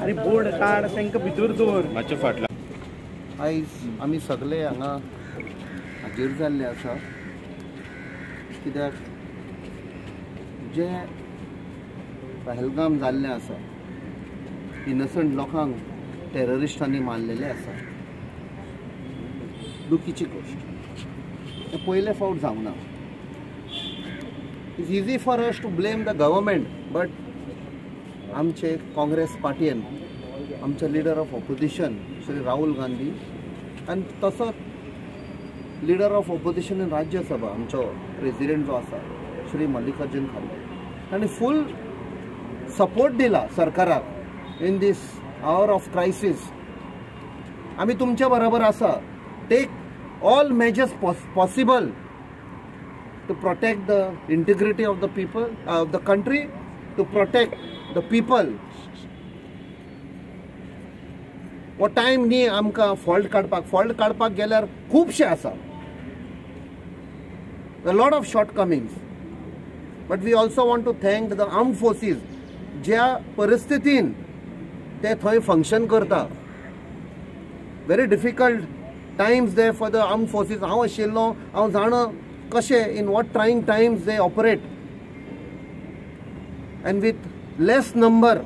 अरे बोर्ड काड तांकां भितर दवर मातशें फाटला. आयज आमी सगळे हांगा हाजीर जाल्ले आसा कित्याक जे पहलगाम जाल्लें आसा इनोसंट लोकांक टेररिस्टांनी मारलेले आसा. दुखीची गोश्ट, हें पयले फावट जावना. It's easy for us to blame the government, but आमचे काँग्रेस पार्टीन आमचे leader of opposition Shri Rahul Gandhi आनी तसोच leader of opposition in Rajya Sabha आमचो प्रेजिडेंट जो आसा श्री मल्लिकार्जुन खरगे तांणी फूल सपोर्ट दिला सरकाराक in this hour of crisis. आमी तुमच्या बरोबर आसा. Take all measures possible to protect the integrity of the people of the country, to protect the people. हो टायम न्ही आमकां फॉल्ट काडपाक. फॉल्ट काडपाक गेल्यार खुबशे आसा, a lot of shortcomings, but we also want to thank the armed forces ज्या परिस्थितीन ते थंय फंक्शन करता. Very difficult times they for the armed forces. हांव आशिल्लो, हांव जाणा कशें in what trying times they operate and with less number.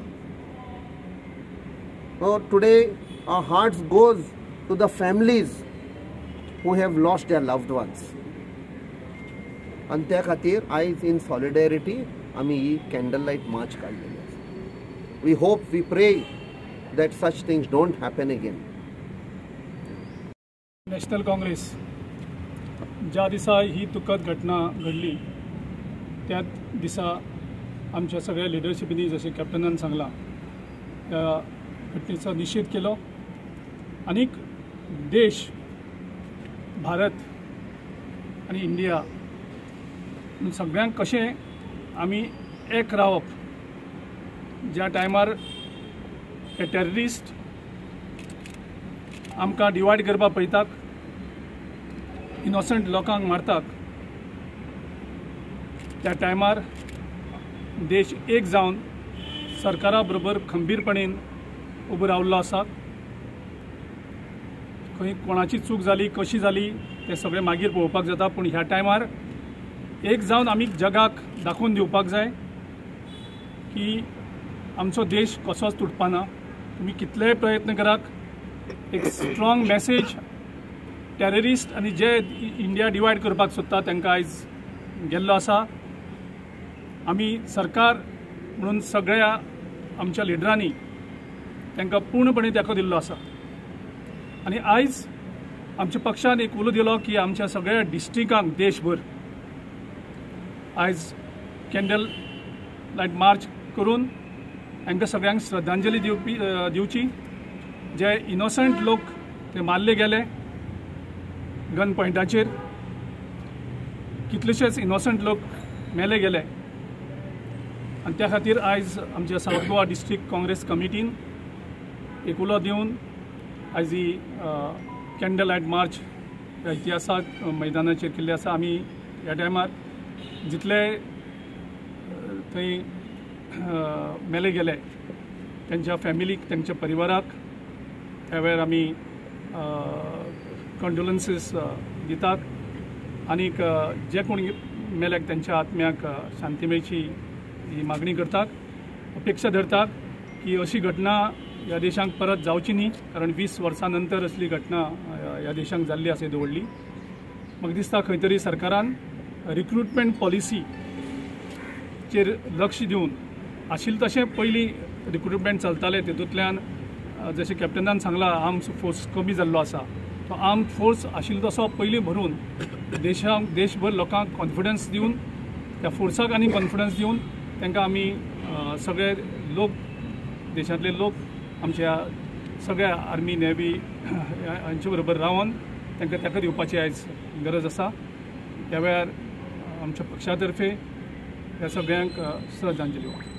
So today our hearts goes to the families who have lost their loved ones. आनी त्या खातीर आयज in solidarity आमी ही कॅन्डल लायट मार्च काडलेली आसा. We hope, we pray that such things don't happen again. National Congress ज्या दिसा ही दुःखद घटना घडली त्याच दिसा आमच्या सगळ्या लिडरशिपींनी जशें कॅप्टनान सांगलां त्या घटनेचो निशेध केलो आनीक देश भारत आनी इंडिया सगळ्यांक कशें आमी एक रावप. ज्या टायमार हे टेररिस्ट आमकां डिवायड करपाक पळयतात, इनोसंट लोकांक मारतात, त्या टायमार देश एक जावन सरकारा बरोबर खंबीरपणेन उबो रावल्लो आसा. खंय कोणाची चूक जाली, कशी जाली तें सगळें मागीर पळोवपाक जाता, पूण ह्या टायमार एक जावन आमी जगाक दाखोवन दिवपाक जाय की आमचो देश कसोच तुटपाना. तुमी कितलेय प्रयत्न करात, एक स्ट्रॉंग मॅसेज टेररिस्ट आनी जे इंडिया डिवायड करपाक सोदता तांकां आयज गेल्लो आसा. आमी सरकार म्हणून सगळ्या आमच्या लिडरांनी तांकां पूर्णपणे तेंको दिल्लो आसा. आनी आयज आमच्या पक्षान एक उलो दिलो की आमच्या सगळ्या डिस्ट्रिक्टांक देशभर आयज कॅन्डल लायट मार्च करून हांकां सगळ्यांक श्रद्धांजली दिवची. जे इनोसंट लोक ते मारले गेले गन पॉयंटाचेर, कितलेशेच इनोसंट लोक मेले गेले आनी त्या खातीर आयज आमच्या सावथ गोवा डिस्ट्रिक्ट काँग्रेस कमिटीन एक उलो दिवन आयज ही कॅन्डल लायट मार्च ह्या इतिहासाक मैदानाचेर केल्ली आसा. आमी ह्या टायमार जितले थंय मेले गेले त्यांच्या फॅमिलीक, त्यांच्या परिवाराक ह्या वेळार आमी कंडोलन्सीस दितात आनीक जे कोण मेल्याक त्यांच्या आत्म्याक शांती मेळची ही मागणी करतात. अपेक्षा धरतात की अशी घटना ह्या देशांक परत जावची न्ही, कारण 20 वर्सां नंतर असली घटना ह्या देशांक जाल्ली आसा येदी व्हडली. म्हाका दिसता खंय तरी सरकारान रिक्रुटमेंट पॉलिसीचेर लक्ष दिवन आशिल्लें तशें पयलीं रिक्रुटमेंट चलतालें तितूंतल्यान जशें कॅप्टनान सांगलां आर्म्स फोर्स कमी जाल्लो आसा, तो आर्म फोर्स आशिल्लो तसो पयलीं भरून देशांक देशभर लोकांक कॉन्फिडन्स दिवन त्या फोर्साक आनी कॉन्फिडन्स दिवन तांकां आमी सगळे लोक देशांतले लोक आमच्या सगळ्या आर्मी नेव्ही हांचे बरोबर रावन तांकां ताका दिवपाची आयज गरज आसा. ह्या वेळार आमच्या पक्षा तर्फे ह्या सगळ्यांक श्रद्धांजली वाडटा.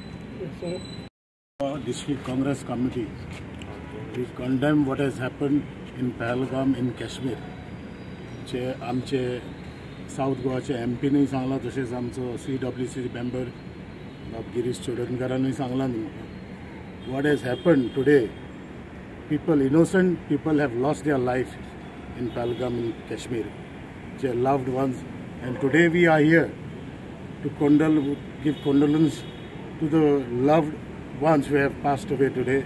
District Congress Committee, we condemn what has happened in Pahalgam in Kashmir. जे आमचे साऊथ गोवाचे एम पीनूय सांगलां, तशेंच आमचो CWC member बाब गिरीश चोडणकारानूय सांगलां तुमकां. What has happened today, people, innocent people have lost their life in Pahalgam in Kashmir, their loved ones, and today we are here to condole, give condolence to the loved ones who have passed away today,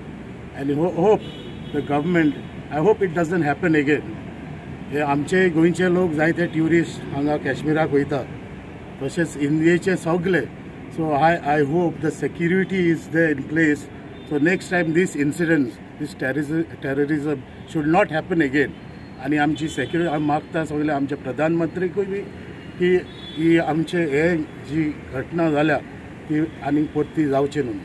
and hope the government, I hope it doesn't happen again. हे आमचे गोंयचे लोक जायते tourist हांगा काश्मीराक वयता, तशेंच इंडियेचे सगळे. So I hope the security is there in place, so next time this incident, this terrorism should not happen again. आनी आमची सेक्युरिटी आमी मागता सगळे आमचे प्रधानमंत्रीकूय बी की ही आमचे हे जी घटना जाल्या ती आनी परती जावची न्हू.